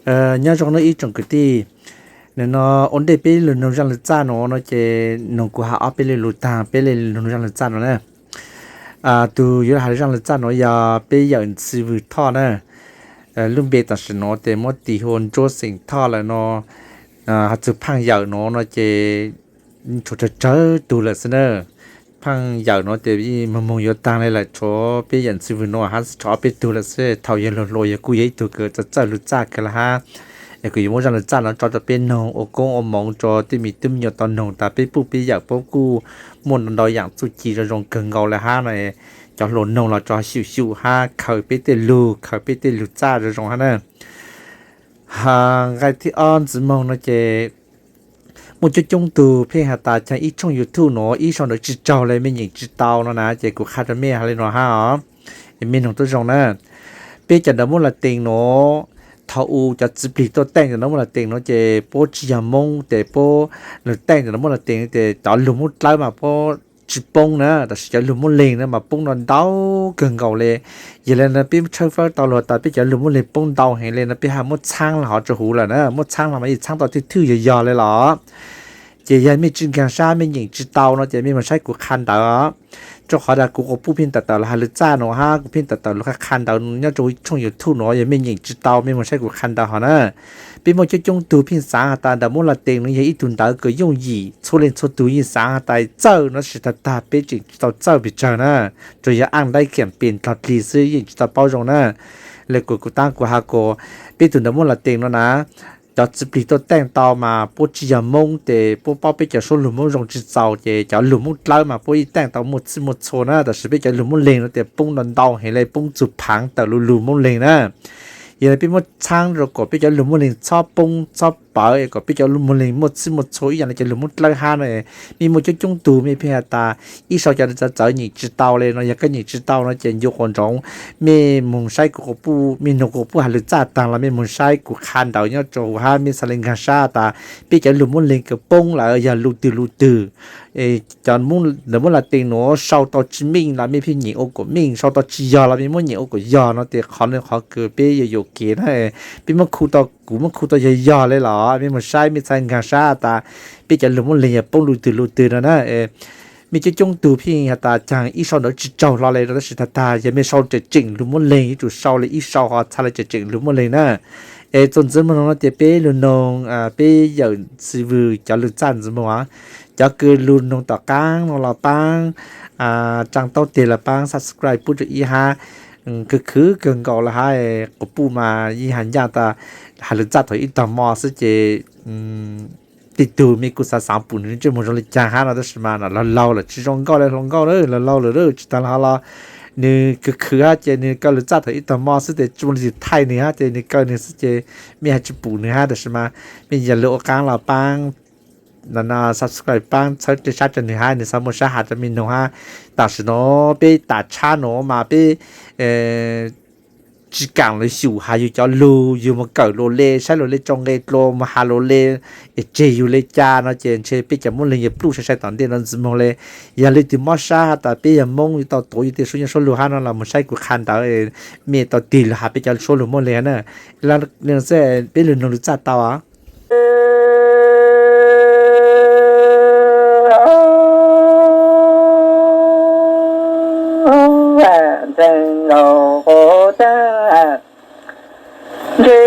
Nyob zoo nawb ib tsoom kwv tij, nim no ua ntej peb lug noog zaj lug txaj no no ces noog kuv has ob peb le lug taag peb le lug noog zaj lug txaj no na. Tug yuav has lug zaj lug txaj no yog peb yawm Ntxwg Vwg Thoj na. Lub npe tam sim no ces muab tis hu ua Ntsuab Xeem Thoj lawm no. Has txug Phaaj Yawm no no ces tshuav tsawg tsawg tug lawm xwb na. Phaaj Yawm no ces moog moog yuav taag le lawm, tshuav peb yawm Ntxwg Vwg no hab tseem tshuav ob peb tug lawm xwb. Thaus yawg hluas hluas yawg kuj yog ib tug kws txawj txawj lug txaj kawg le hab. Es kuv yuav muab zaj lug txaj no tso rau peb noog ua koob ua moov rau tej me tub me nyuam tau noog tas peb puj peb yawm puab kuj muaj ntau yaam txuj ci zoo zoo kawg nkaus le hab no. Cov hluas noog los tso xyum xyum hab khaws peb tej lug, khaws peb tej lug txaj zoo zoo hab na. Nqai thib ob ntxiv moog no ces muaj coob coob tug pheej has tas caag ib tshooj YouTube nuav ib sau ntawv tsi tsaug le mej nyeem tsi tau no na, ces kuv qha rau mej has le nuav hab os. Mej noog tuab zoo na, peb cov ntawv muab las tees nuav, thaus u cov txiv plig tuaj teej cov ntawv muab las tees nuav ces puab tsi yog Moob tes puab lug teej cov ntawv muab las tees tes cov lug Moob dlawb mas puab tsi poob na, tab sis cov lug Moob Leeg na mas poob ntau ntau kawg nkaus le. Yog le no peb tshawb fawb tau lug tas peb cov lug Moob Leeg poob ntau heev le no peb ha muab txhaab los hov rua huv lawm na, muab txhaab los mas yeej txhaab tau thwj thwj yog yog le los. Ces yog mej tsi nkaag sab mej nyeem tsi tau no ces mej moog saib kuv qha ntawv os. Rua qhov tas kuv quas puj pheej tawm tawm lug has lug txaj nuav hab kuv pheej tawm tawm lug qha qha ntawv nyob rua ib tshooj YouTube nuav, yog mej nyeem tsi tau mej moog saib kuv qha ntawv hov na. Peb muaj coob coob tug pheej xaav has tas ntawv muab las tees nuav yog ib tug ntawv kws yooj yim txhua leej txhua tug yeej xaav has tas txawj no tab sis tag tag peb tseem tsi tau txawj pes tsawg na. Tsuas yog aj ntaib kiam pes nrog dlig xwb yeej tsi tau paub zoo na. Le kuas kuv taab kuv has kuas peb tug ntawv muab las tees nuav na, cov txiv plig tuaj teej tau mas puab tsi yog Moob tes puab paub peb cov suab lug Moob zoo tsi txaus ces cov lug Moob dlawb mas puab yeej teej tau muaj txhij muaj txhua na, tab sis peb cov lug Moob Leeg no tias poob ntau ntau heev le poob txug phaav tawm lug lug Moob Leeg na. Yog le peb muab txhaab rua kom peb cov lug Moob Leeg txhob poob txhob pawv es kom peb cov lug Moob Leeg muaj txhij muaj txhua ib yaam le cov lug Moob dlawb hab no. Mej muaj coob coob tug mej pheej has tas ib sau cov ntawv txawv txawv nyeem tsi tau le no, yog koj nyeem tsi tau no ces ncu quas ntsoov mej moog saib kuv quas puj, mej noog kuv quas puj has lug txaj taag los mej moog saib kuv qha ntawv nyob rua huv hab mej txhad le nkaag sab tas peb cov lug Moob Leeg kws poob lawm yog lub twg lub twg. Cov ntawv muab las tees nuav sau tau tsi meej los mej pheej nyeem ua kuas meej, sau tau tsi yog los mej muab nyeem ua kuas yog no tes qhov nuav qhov kws peb yuav yuam kev na. Peb muab khu tau, kuv muab khu tau yog yog le los mej moog saib mej txhad nkaag sab tas peb cov lug Moob Leeg yog poob lub twg lub twg no na. Mej coob coob tug pheej has tas caag ib sau ntawv tsi tsaug hlo le no tab sis tag tag yog mej sau tseem tseem lug Moob Leeg yuav tsum sau le ib sau ho txhad le tseem tseem lug Moob Leeg na. Es txuas ntxiv moog no no ces peb lug noog peb yawm Ntxwg Vwg cov lug txaj ntxiv moog os. Cov kws lug noog tom qaab no los paab tsaa taub teg los paab subscribe pub rua ib hab, khwv khwv kawg nkaus le hab. Quas puj mas yeej has ncaaj tas has lug txaj thaum ib tog mo xwb ces tej tug mej kuj xaav xaav pum nwg ntsej muag zoo le caag hab no tab sis mas laug laug lawm tsi zoo nkauj le hluas nkauj, laug laug lawm tsi taag le hov los nwg khwv khwv hab ces nwg kaw lug txaj thaum ib tog mo xwb tes tsi muaj leej twg thaij nwg hab ces nwg kaw nwg xwb ces mej has tsi pum nwg hab tab sis mas mej yog lug ua qaab los paab subscribe paab txhawb sab rua nwg hab nwg xaav muaj sab has rua mej noog hab. Tam sim no peb tas tshab nuav mas peb tsi kaam lug xyum has yug cov lug, yug moog kawm luas le, saib luas le, tso nqe dlua, moog has luas le, es tseg yug le ca no ces ntshe peb cov Moob Leeg yuav pluj sai sai tom ntej no ntxiv moog le. Yog leej twg mob sab has tas peb yog Moob yuav tau tuav yug tej suab nyob suab lug hab no los moog saib kuv qha ntawv, mej tau tig lug has peb cov suab lug Moob Leeg na. Peb lug noog lug txaj tau. Ntxeev nkaus quav taag, ntshe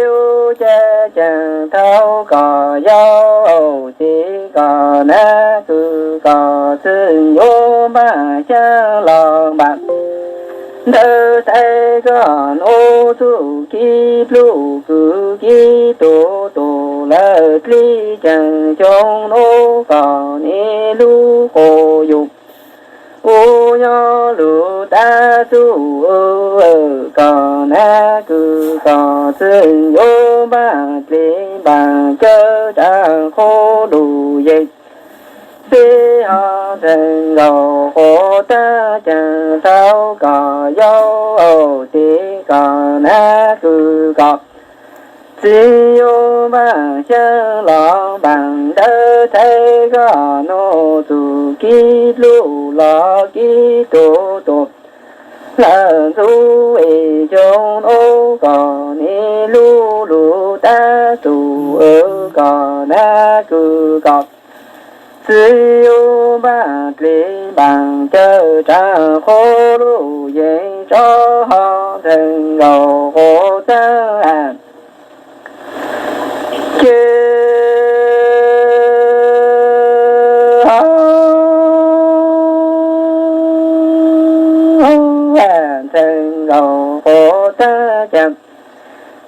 ua cas caag thaum koj yau, ces koj nab kws koj txwj yuav npaaj xyaab los npaaj. Ntawd thaij koj nub txuj kev pluj kws kev tu tu lawm dlib ceem xyoo nub koj niam lub quas yug. Kuv nyob lug tab txuj koj nab kws koj txwj yuav npaaj dlib npaaj cawv rua qhuv lug yeej. Peb ho ntxeev nkaus quav taag caag thaum koj yau, ces koj nab kws koj txwj yuav npaaj xyaab los npaaj. Ntawd thaij koj nub txuj kev pluj los kev tu tu lawm ntxuv es xyoo nub koj niam lub lug tab tug kom nab kws kom txwv yug npaj dlej npaj cawv tsav qhuab lug yeej tso ho ntxhee nkaus quav tag ces ntxhee nkaus quav tag ces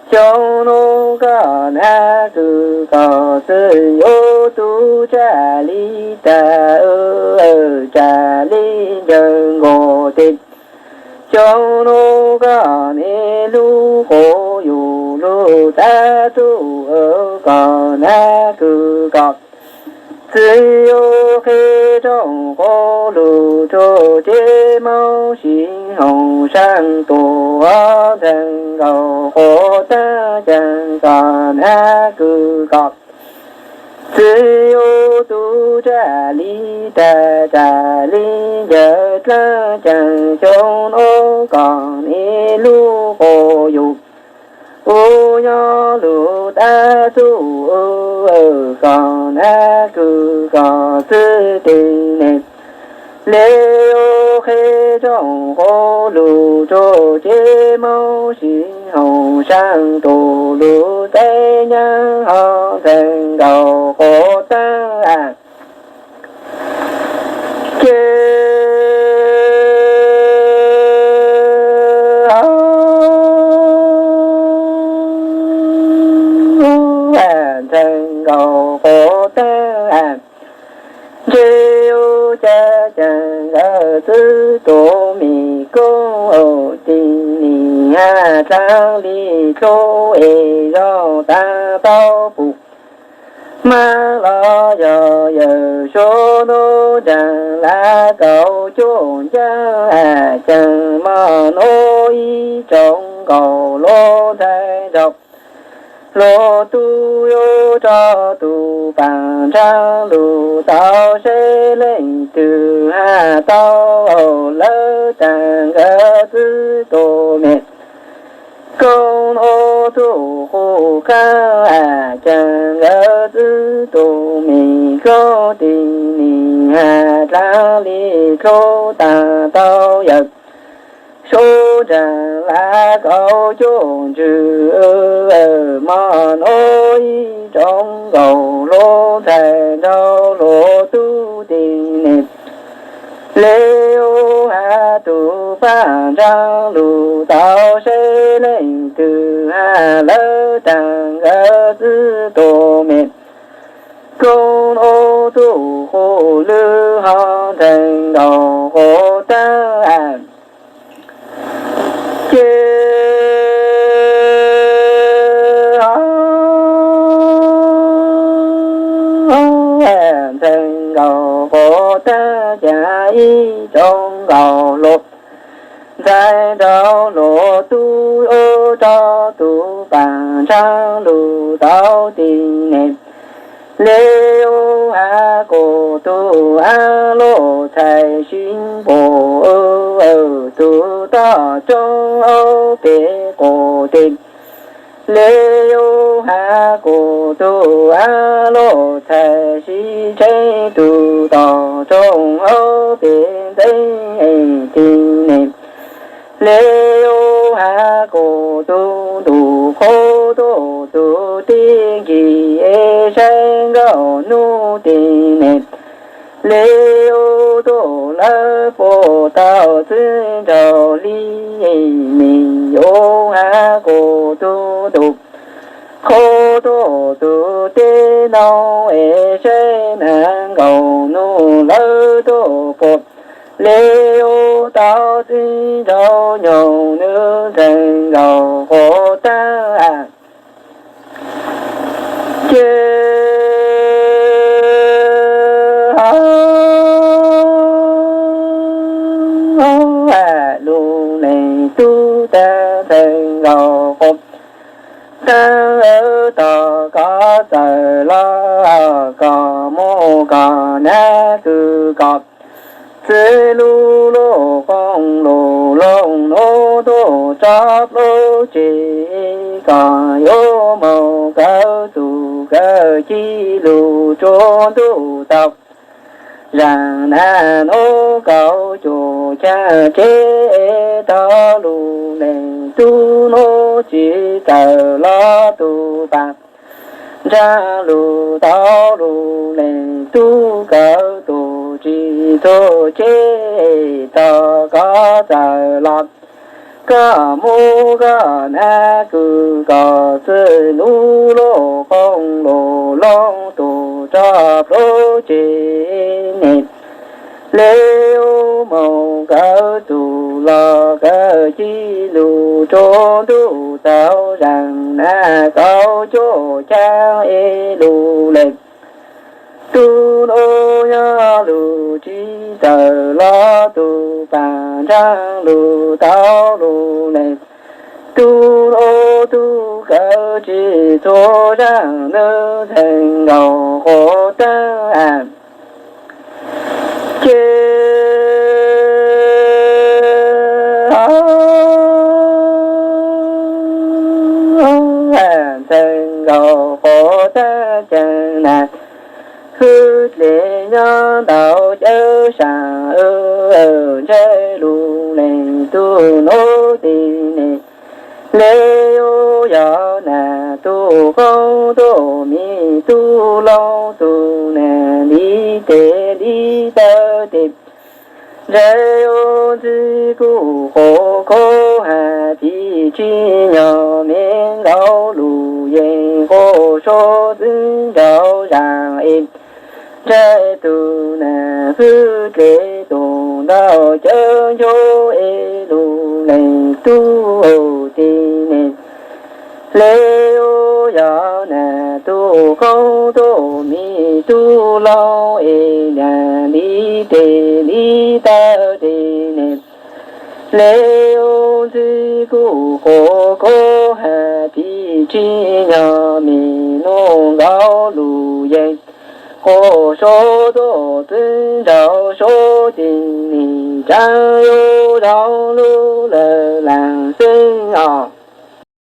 xyoo nuav koj nab kws kom txwv yug tub tsam li tag tsam li ncaws nkaus tes xyoo nuav koj niam lub quav yug lug tab tug kom nab kws kom txwv yug qheb rooj quav lug rua ces mob sib hoov saab tuaj ntxhee nkaus quav tag ces kom nab kws kom txwv yug tub tsam li tag tsam li ncaws dlaab ces xyoo nuav kom niam lub quav yug ua nyob lug tab tug kom nab kws kom txwv teg ne le yug qheb rooj quav lug rua ces mob sib hoov saab tuaj lug txais nyab ho ntxhee nkaus quav tag ces ntxhee nkaus quav tag ntshe yug ca ca nkawd txwv tus me koob tis nim hab dlaab li dlub es zog taag tau pum mab los yog yawm suab nub ncaag lav kaum cuaj ncaag caag mog nub ib tsoom nkaus lub ntxhais nraug luag tub yuav rua tug paam nraag lug tau seb leej twg hab tau lawv taag nkawd txwv tus me koob nub tug qub khaab caag nkawd txwv tus me koob tis nim hab dlaab li dlub taag tau yawm suab nraag lav kaum cuaj ntswg mog nub ib tsoom nkaus lub ntxhais nraug luag tub tis nim le yug hab tug paam nraag lug tau seb leej twg hab lawv taag nkawd txwv tus me koob nub tug qub lwg ho ntxhee nkaus quav tag ces ntxhee nkaus quav tag ces ib tsoom nkaus luag ntxhais nraug luag tub yuav rua tug paam nraag lug tau tis nim le yug hab kuas tug ab luj txhais sib npaum tug toj roob ob peb quas tes le yug hab kuas tug ab luj txhais sib tsheej tug toj roob ob peb ntxeev tis nim le yug hab kuas tug ntuj qhub tuaj tug teb nkig es saib nkauj nub tis nim le yug tuaj lawv puas tau txwv nraug li me yug hab kuas tug ntuj qhub tuaj tug teb noo es saib nab nkauj nub lawv tuaj puas le yug tau txwv nraug nyoog nub ntxhee nkaus quav tag ces lug leej tub tag ntxhee nkaus quav tag, tog koj txawm los koj mus koj nab kws koj txwv lug lug qoob lug loog nub tuaj tso plub tsev, koj yuav moog kawg txuj kawg ci lug rua ntuj tau. Zaaj nag nuav kaum cuaj caag tsev, tau lug leej tub nuav tsi txawj los tug paag nraag lug tau lug leej tub kawg tug tsi txuj tsev, tog koj txawj los koj muab koj nab kws koj xwb nub lub qoob lug loo tug rog pluav tsev ne. Le yuav moog kawg txuj los kawg ci lug rua ntuj tau. Zaaj nag kaum cuaj caag es lug leej tub nuav yog lug tsi txawj los tug paag nraag lug tau lug leej tub nuav tug kawg tsi txuj zaaj nwg ntxhee nkaus quas taag ces ntxhee nkaus quas taag caag nag hwj dle nyob ntau cawv saam ntshai lug leej tub nuav teg ne. Le yuav yog nag tug qoob tug mej tug loo tug nag li tes li taw tes ntshai yuav ntxwg kuj quas kub hab pim tsi nyob me nkaus lug yeej quas suav txwv nraug zaaj es ntshai tug nag hwj dle tug ntau cawv ncuav es lug leej tub teg ne. Le yuav yog nag tug qoob tug mej tug loo es nag li tes li taw tes ne. Le yuav ntxwg kuj quas kub hab pim tsi nyob me nuj nkaus lug yeej quas suav tuaj txwv nraug suav teg ne. Tsaam yuav zoo lug lawm laam xwb os.